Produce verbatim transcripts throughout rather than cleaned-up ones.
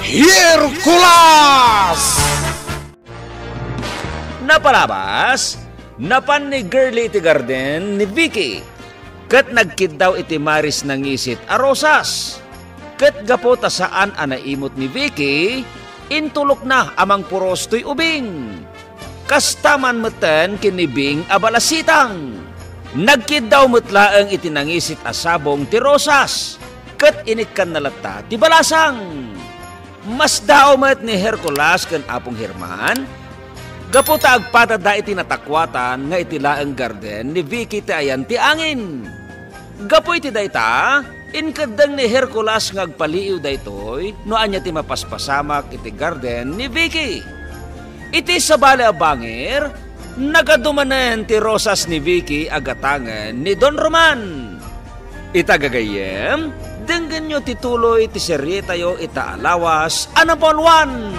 Hercules! Napalabas, napan ni Girlie iti garden ni Vicky, ket nagkiddaw iti maris nangisit a rosas. Ket gapu ta saan a naimut ni Vicky, intulokna a mangpuros toy ubing. Kasta man metten ken ni Bing a balasitang. Nagkiddaw met laeng iti nangisit a sabong ti rosas, ket inikkanna latta ti balasang. Masdaaw met ni Hercules ken Apong Herman, gapu ta agpadada iti natakuatan nga iti laeng garden ni Vicky ti ayan ti angin. Gapu iti dayta, inkeddeng ni Hercules nga agpaliiw daytoy no ania ti mapaspasamak iti garden ni Vicky. Iti sabali a bangir, nagadu manen ti rosas ni Vicky a gatangen ni Don Roman. Ita gagayyem, denggenyo ti tuloy ti serietayo ita a lawas a napauluan,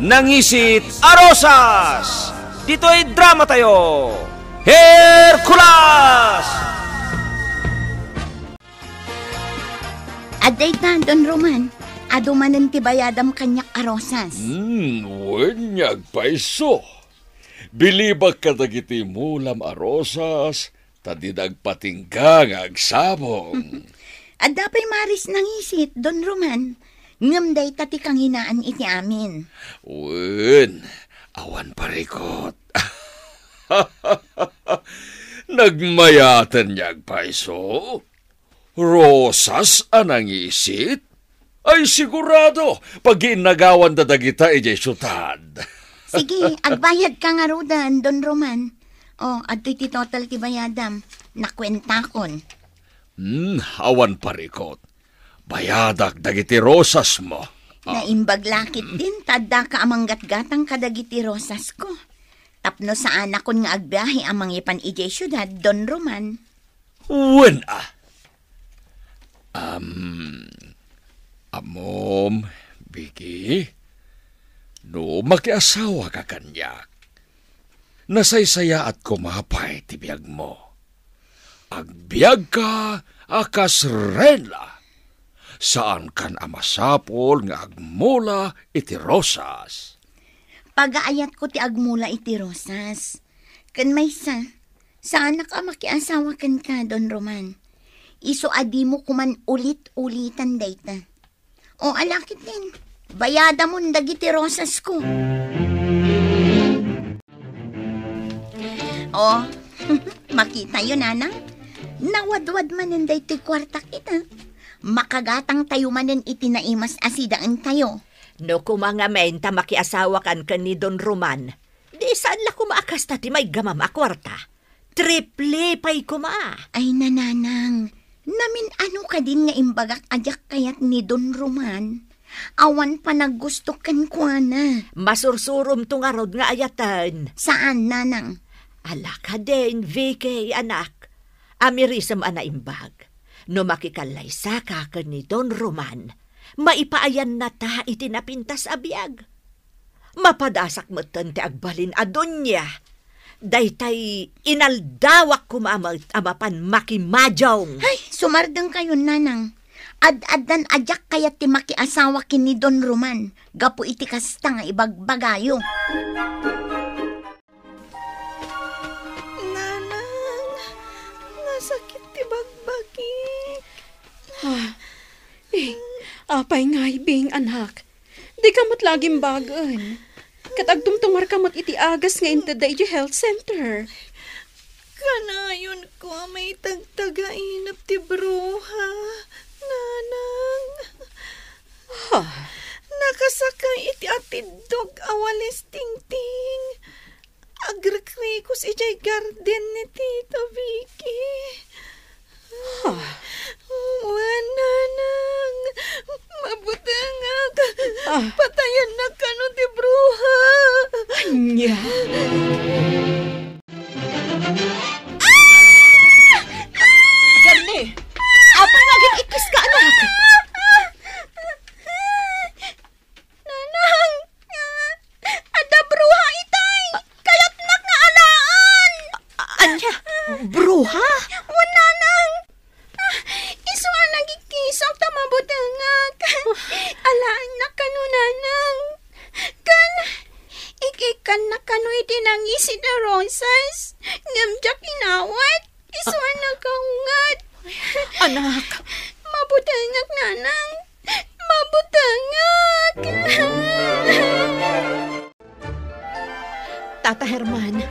Nangisit a Rosas! Ditoy dramatayo, Hercules! Adda ita, Don Roman. Adu manen ti bayadam kaniak a rosas. Hmm, wen, agpayso. Bilibak kadagiti mulam a rosas, ta dida agpatingga nga agsabong. Adda pay maris nangisit, Don Roman. Ngem dayta ti kanginaan iti amin. Wen, awan parikot. Nagmayaten nga agpayso. Rosas a nangisit? Ay, sigurado, pagiinnagawanda dagita idiay siudad. Sige, agbayadka ngaruden, Don Roman. O, adtoy ti total ti bayadam. Nakuentakon. Hmm, awan parikot. Bayadak dagiti rosasmo. Ah. Naimbag la ketdin ta addaka a manggatgatang kadagiti rosasko. Tapno saanakon nga agbiahe a mangipan idiay siudad, Don Roman. Wen a. Am, ammom, Vicky, no makiasawaka kaniak, nasaysayaat koma pay ti biagmo. Agbiagka a kas reyna. Saankan a masapul nga agmula iti rosas. Pagaayatko ti agmula iti rosas. Ken maysa, saanak a makiasawa kenka, Don Roman. Isu a dimo koman ulit-ulitan dayta. O, ala ketdin, bayadamon dagiti rosasko. O, makitayo, nanang. Nawadwad manen daytoy kuartak ita. Makagatangtayo manen iti naimas a sidaentayo. No koma ngamin ta makiasawakan ken ni Don Roman, di saan la koma a kasta ti maiggamam a kuarta. Triple pay koma. Ay, nanang, namin-ano kadin nga imbagak a diak kayat ni Don Roman? Awan panaggusto kenkuana. Masursuromto ngarud nga ayaten. Saan, nanang? Ala kadin, Vicky, anak. Amirisem a naimbag. No makikallaysaka ken ni Don Roman, maipaayannata iti napintas a biag. Mapadasak metten ti agbalin a donia. Daytay inaldawak koma met a mapan makimajong. Ay, sumardengkayon, nanang. Ad-addan a diak kayat ti makiasawa ken ni Don Roman gapu iti kasta nga ibagbagayo. Nanang, nasakit ti bagbagik. Ah, Bing, apay ngay, Bing, anak? Dika met la agimbagen. Ket agtumtumarka met iti agas nga intedda idiay health center. Kanayonko a maitagtagainep ti bruha, nanang. Ha? Nakasakay iti atiddog a walis tingting. Agrikrikos idiay garden ni Tita Vicky. Ha? Wen, nanang, mabutengak. Ah. Patayennak kano ti bruha. Ania? Garni, apay nga agik-ikkis ka, anak? Nanang, adda bruha itay. Kayatnak nga alaen. A-, ania? Bruha? Wen, nanang. Isu a nagikisok ta mabutengak. Alaennak kano Nangisit a rosas, ngem diak inawat. Isu a nakaunget. Anak. Mabutengak, nanang. Mabutengak. Tata Herman,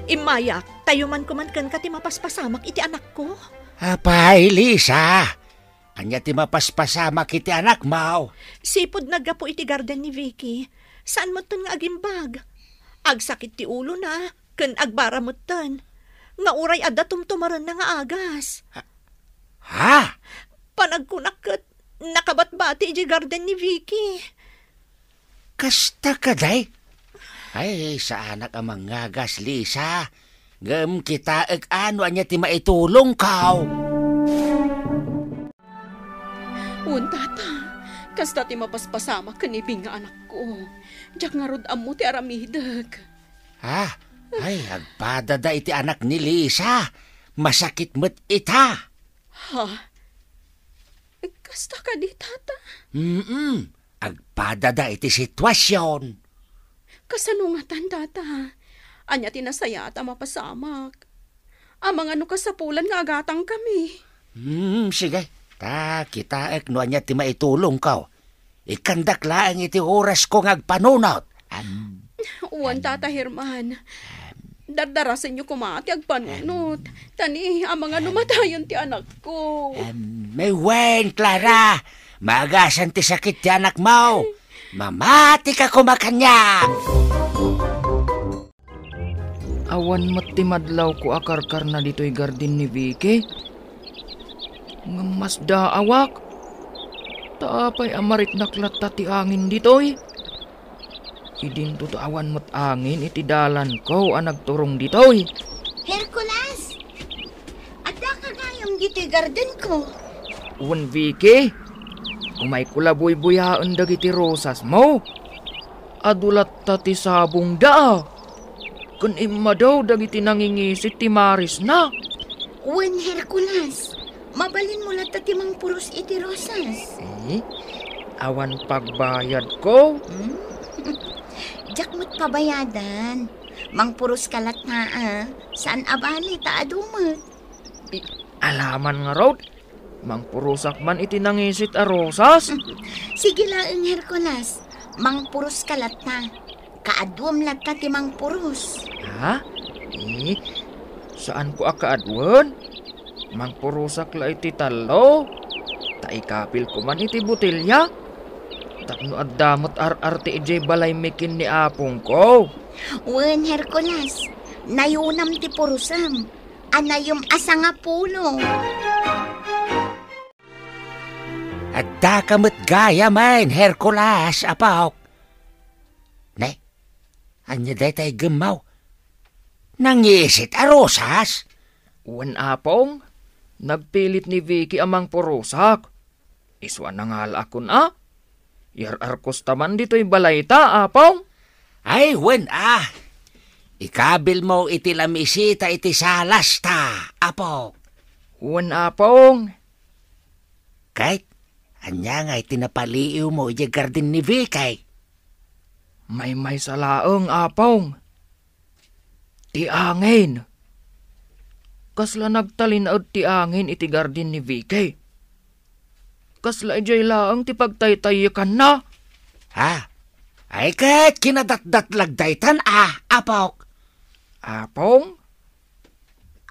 immayak, ta yumanko man kenka ti mapaspasamak iti anakko. Apay, Lisa, ania ti mapaspasamak iti anakmo? Sipud naggapu iti garden ni Vicky, saan metten nga agimbag. Agsakit ti ulona, ken agbara metten. Nga uray adda tumtumarenna nga agas. Ha? Panagkunak ket nakabatbati idiay garden ni Vicky. Kasta kadi? Ay, saanak a mangagas, Lisa. Ngem kitaek a no ania ti maitulongko. Wen, tata, kasta ti mapaspasamak ken ni Bing nga anakko. Diak ngarud ammo ti aramidek. Ah, ay, agpadada iti anak ni Lisa. Masakit met ita. Ha? Kasta kadi, tata? Mm-mm. Agpadada iti situasion. Kasano ngatan, tata? Ania ti nasayaat a mapasamak? Amangan no kasapulan nga agatangkami. Hmm, sige. Ta, kitaek no ania ti maitulongko. Ikkandak laeng iti orasko nga agpanunot. Am, Wen, am, Tata Herman. Am, Dardarasenyo koma ti agpanunot. Am, Ta ni, amangan no am, matayon ti anakko. Am, may wen, Clara. Maagasan ti sakit ti anakmo. Mamatika koma kaniak. Awan met ti madlawko a karkarna ditoy garden ni Vicky. Ngem masdaawak. Ta apay a mariknak latta ti angin ditoy? Idinto ta awan met angin iti dalanko a nagturong ditoy. Hercules! Addaka gayam ditoy gardenko? Wen, Vicky, umayko la buybuyaen dagiti rosasmo. Adu latta ti sabongda. Ken immadaw dagiti nangingisit ti marisna. Wen, Hercules, mabalinmo latta ti mangpuros iti rosas. Eh, awan pagbayadko? Hmm? Diak met pabayadan. Mangpuroska latta, a. Saan a bale ta adu met. I, alaman ngarud, mangpurosak man iti nangisit a rosas. Sige laeng, Hercules, mangpuroska latta. Kaaduem latta ti mangpuros. Ha? Eh, saanko a kaaduen? Mangpurosak la iti tallo. Ta ikabilko man iti botelia. Tapno adda met ar-arte idiay balaymi ken ni apongko. Wen, Hercules, nayonam ti purosem. Anayom a sangapulo. Addaka met gayamen, Hercules, apok. Ne, ania dayta iggemmo? Nangisit a rosas? Wen, apong, nagpilit ni Vicky a mangpurosak. Isu a nangalaak kun a, yar-arkos ta man ditoy balayta, apong. Ay, wen a. Ikabilmo iti lamisita iti salasta, apok. Wen, apong. Ket, ania ngay ti napaliiwmo idiay garden ni Vicky? Maymaysa laeng, apong. Ti angin. Kasla nagtalinaed ti angin iti garden ni Vicky. Kasla idiay laeng ti pagtaytayekkanna. Ha? Ay ket kinadatdatlag daytan a, apok. Apong?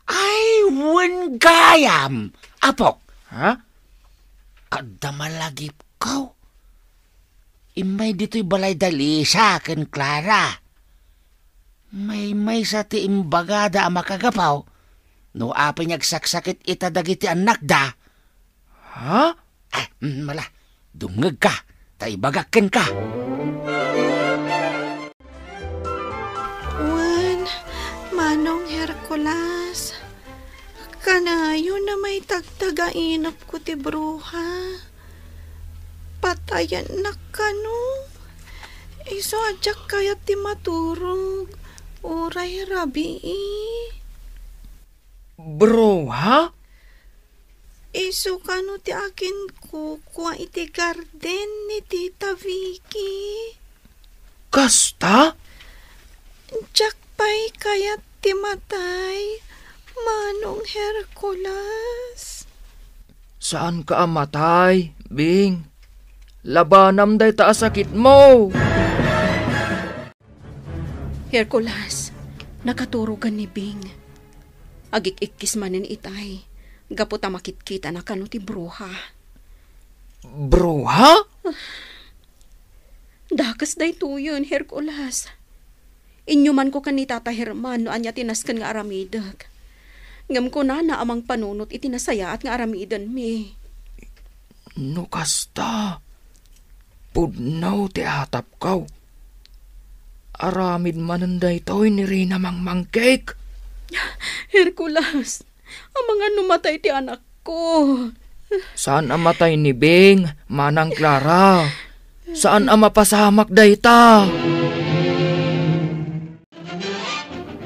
Ay, wen gayam, apok. Ha? Adda malagipko. Immay ditoy balay da Lisa ken Clara. Maymaysa ti imbagada a makagapu no apay nga agsaksakit ita dagiti annakda. Ha? Ah, mm, mala, dumngegka, ta ibagak kenka. Wen, Manong Hercules, kanayon a maitagtagainepko ti bruha. Patayennak kano. Isu a diak kayat ti maturog, uray rabii. Bruha? Isu kano ti aginkukua iti garden ni Tita Vicky. Kasta? Diak pay kayat ti matay, Manong Hercules? Saanka a matay, Bing. Labanam dayta a sakitmo. Hercules, nakaturogan ni Bing. Agik-ikkis manen itay, gapu ta makitkitana kano ti bruha. Bruha? Dakes daytoyen, Hercules. Inyumanko ken ni Tata Herman no ania ti nasken nga aramidek. Ngem kunana a mangpanunot iti nasayaat nga aramidenmi. No kasta, pudno ti atapko. Aramid manen daytoy ni Reyna Mangmangkik. Hercules, amangan no matay ti anakko. Saan a matay ni Bing, Manang Clara. Saan a mapasamak dayta.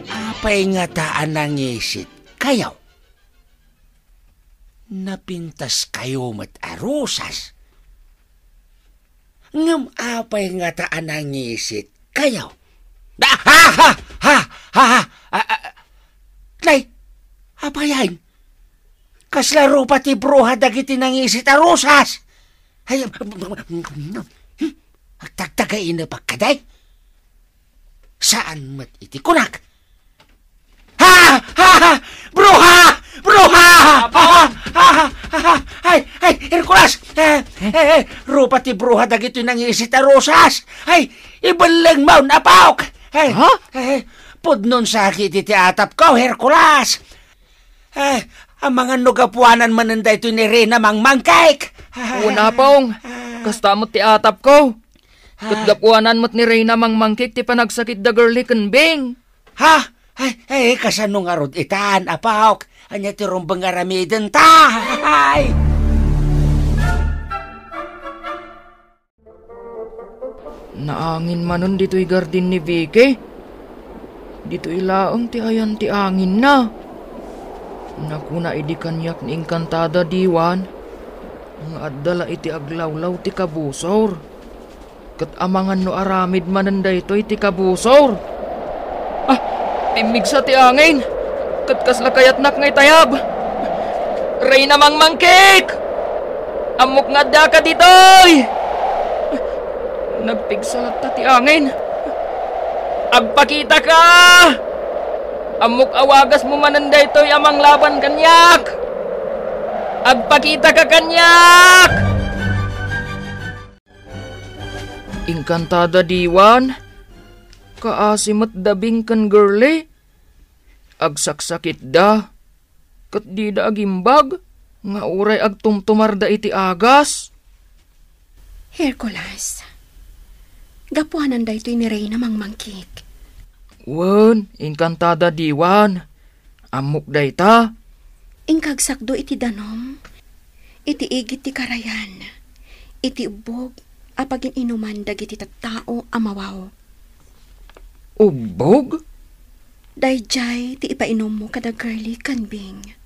Apay ngata a nangisit kayo? Napintas kayo met a rosas. Ngem apay ngata a nangisit kayo? Ah, ha, ha, ha, ha, ha, ah, ah, ah. Nay, apayan? Kasla rupa ti bruha dagiti nangisit a rosas. Ay, agtagtagainepak kadi? Saan met iti kunak. Ha! Ha! Ha! Bruha! Bruha! Apo! Ha! Ha! Ha! Ha! Ay, ay, Hercules! Eh, eh, eh, rupa ti bruha dagitoy nangisit a rosas! Ay, ibellengmon, apok! Ay, ha? Eh, pudnon sakit iti atapko, Hercules! Eh, amangan no gapuanan manen daytoy ni Reyna Mangmangkik! Wen, Apong, kasta met ti atapko. Ket gapuanan met ni Reyna Mangmangkik ti panagsakit da Girlie ken Bing. Ha? Ay, ay, kasano ngarud itan, apok? Ania ti rumbeng nga aramidenta? Ay! Naangin manen ditoy gardin ni Vicky. Ditoy laeng ti ayan ti anginna. Nakuna idi kaniak ni Encantada Diwan nga adda la iti aglawlaw ti kabusor. Ket amangan no aramid manen daytoy ti kabusor. Ah, pimmigsa ti angin. Ket kasla kayatnak nga itayab. Reyna Mangmangkik! Ammok nga addaka ditoy! Nagpigsa latta ti angin. Agpakitaka! Ammok a wagasmo manen daytoy a manglaban kaniak! Agpakitaka kaniak! Encantada Diwan, kaasi met da Bing ken Girlie. Agsaksakitda, ket dida agimbag nga uray agtumtumarda iti agas. Hercules, gapuanan daytoy ni Reyna Mangmangkik. Wen, Encantada Diwan, ammok dayta. Inka agsakdo iti danum, iti igid ti karayan, iti ubbog a pagin-inuman dagiti tattao a mawaw. Ubbog? Daydiay ti ipainummo kada Girlie ken Bing.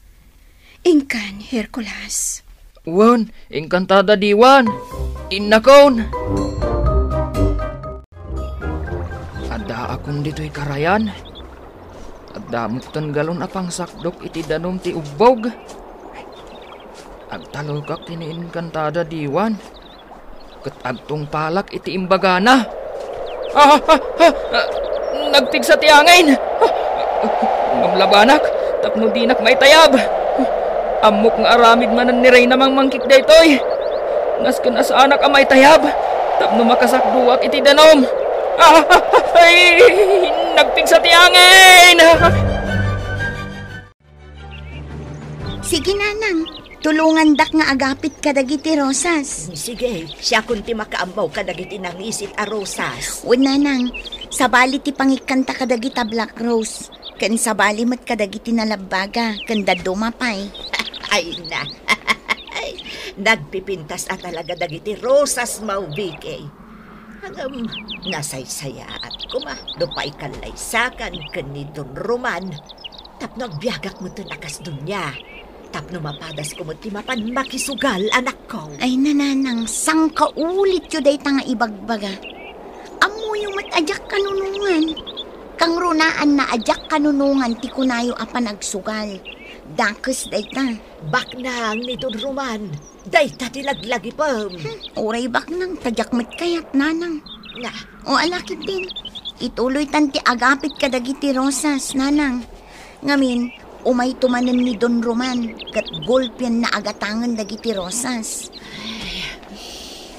Inkan, Hercules. Wen, Encantada Diwan. Innakon. Addaakon ditoy karayan. Adda met ten galon a pangsakdok iti danum ti ubbog. Agtalekak ken ni Encantada Diwan. Ket agtungpalak iti imbagana. Ah, ah, ah, ah, nagpigsa ti angin. Ah, ah, mamlabanak tapno dinak maitayab. Ammok nga aramid manen ni Reyna Mangmangkik daytoy. Nasken a saanak a maitayab tapno makasakdoak iti danum. Ah, ah, ah, ay, nagpigsa ti angin. Sige, nanang. Tulongandak nga agapit kadagiti rosas. Sige, siakon ti makaammo kadagiti nangisit a rosas. Wen, nanang, sabali ti pangikkanta kadagita black rose, ken sabali met kadagiti nalabbaga, ken dadduma pay. Ay na. Nagpipintas a talaga dagiti rosas, Mao Vicky. Ngem, nasaysayaat koma no paikallaysakan ken ni Don Roman. Tapno agbiagak metten a kas dunia. Tapno mapadasko met ti mapan makisugal, anakko. Ay, nanang, sangkaulityo dayta nga ibagbaga. Ammoyo met a diak kanunongan. Kangrunaanna a diak kanunongan ti kunayo a panagsugal. Dakes dayta. Baknang ni Don Roman, dayta ti laglagipem. Hmm, uray baknang, ta diak met kayat, nanang. Na. O, ala ketdin. Ituloytan ti agapit kadagiti rosas, nanang. Ngamin, umayto manen ni Don Roman, ket gulpienna agatangen dagiti rosas.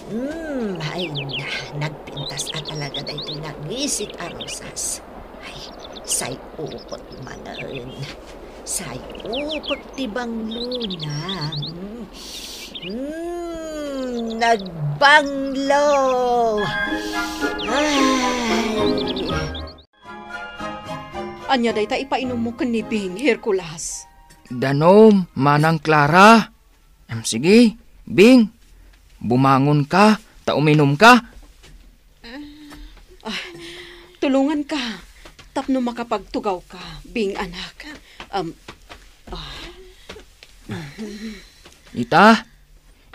Ay, mm, ay na, nagpintas a talaga daytoy nangisit a rosas. Ay, say upot manen. Say upot ti banglona. Mm. Mm, nagbanglo. Ay. Ania dayta ipainommo ken ni Bing, Hercules? Danum, Manang Clara. Em, sige, Bing, bumangonka, ta uminumka. Ah, tulonganka, tapno makapagtugawka, Bing, anak. Um, ah. Ita,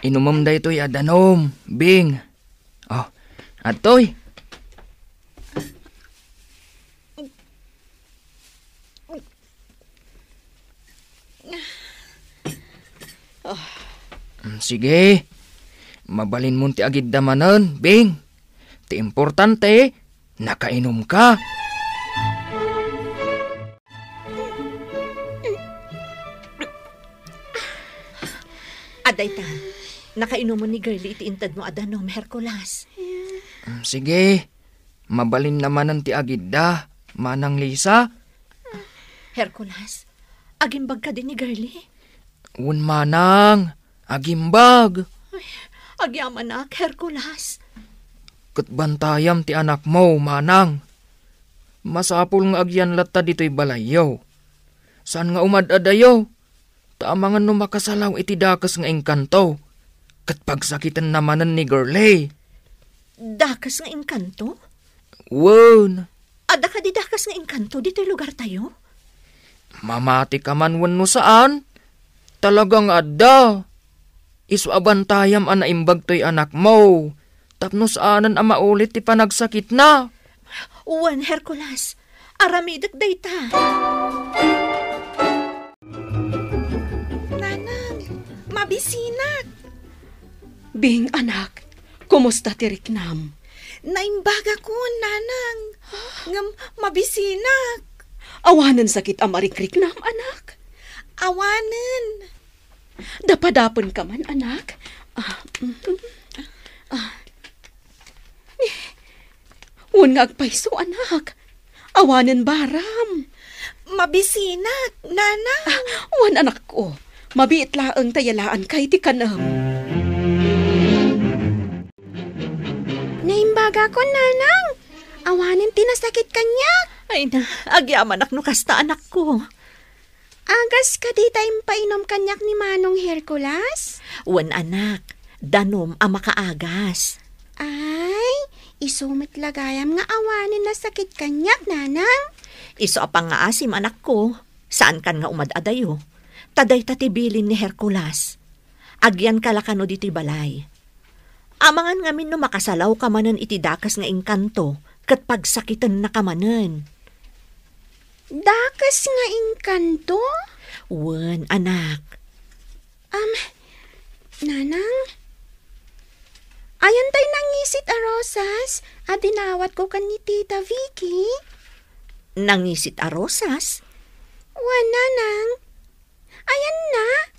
inumem daytoy a danum, Bing. Oh, adtoy. Mm, sige. Mabalinmon ti agidda manen, Bing. Ti importante, nakainumka. Adda ita, nakainumon ni Girlie iti intedmo a danum, Hercules. Mm, sige. Mabalinna manen ti agidda, Manang Lisa. Hercules, agimbag kadi ni Girlie? Wen, Manang, agimbag. Ay, agyamanak, Hercules. Ket bantayam ti anakmo, Manang. Masapul nga agyan latta ditoy balayyo. Saan nga umad-adayo? Ta amangan no makasalaw iti dakes nga engkanto, ket pagsakitenna manen ni Girlie. Dakes nga engkanto? Wen. Adda kadi dakes nga engkanto ditoy lugartayo? Mamati ka man wenno saan? Talaga nga adda. Isu a bantayam a naimbag toy anakmo, tapno saanen a maulit ti panagsakitna. Wen, Hercules, aramidek dayta. Nanang, mabisinak. Bing, anak, kumusta ti riknam? Naimbagakon, Nanang. Ngem mabisinak. Awanen sakit a marikriknam, anak? Awanen. Dapadapenka man, anak. Ah, mhm. Ah. Wen nga agpayso, anak. Awanen baram. Mabisinak, Nanang. Ah, wen, anakko. Mabiit laeng ta yalaanka iti kanem. Naimbagakon, Nanang. Awanen ti nasakit kaniak. Ay na, agyamanak no kasta, anakko. Agas kadi ta impainom kaniak ni Manong Hercules? Wen, anak, danum a makaagas. Ay, isu met la gayam nga awanen nasakit kaniak, Nanang. Isu a pangngaasim, anakko, saankan nga umad-adayo. Ta dayta ti bilin ni Hercules. Agyanka la kano ditoy balay. Amangan ngamin no makasalawka manen iti dakes nga engkanto ket pagsakitennaka manen. Dakes nga engkanto? Wen, anak. Am, Nanang, ayan tay nangisit a rosas a dinawatko ken ni Tita Vicky? Nangisit a rosas? Wen, Nanang. Ayanna,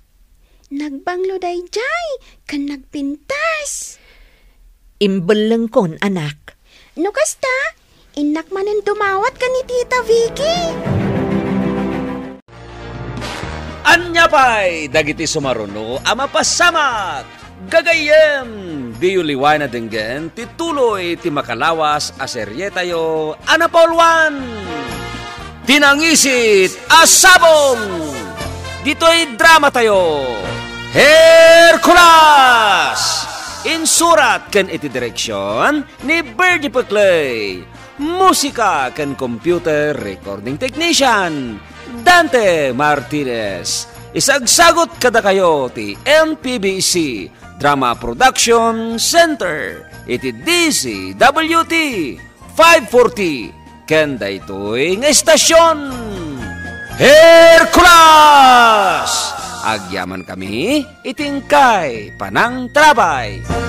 nagbanglo daydiay ken nagpintas. Imbellengkon, anak. No kasta, innak manen dumawat ken ni Tita Vicky. Ania pay dagiti sumaruno a mapasamak? Gagayyem, diyo liwayan a denggen ti tuloy ti makalawas a serietayo a napauluan, Ti Nangisit a Sabong. Ditoy dramatayo, Hercules! Insurat ken iti direksion ni Virgie Peclay. Musika ken computer recording technician, Dante Martinez. Isagsagut kadakayo ti M P B C Drama Production Center iti D Z W T five forty ken daytoy nga estasion. Hercules! Agyamankami iti inkay panangtarabay.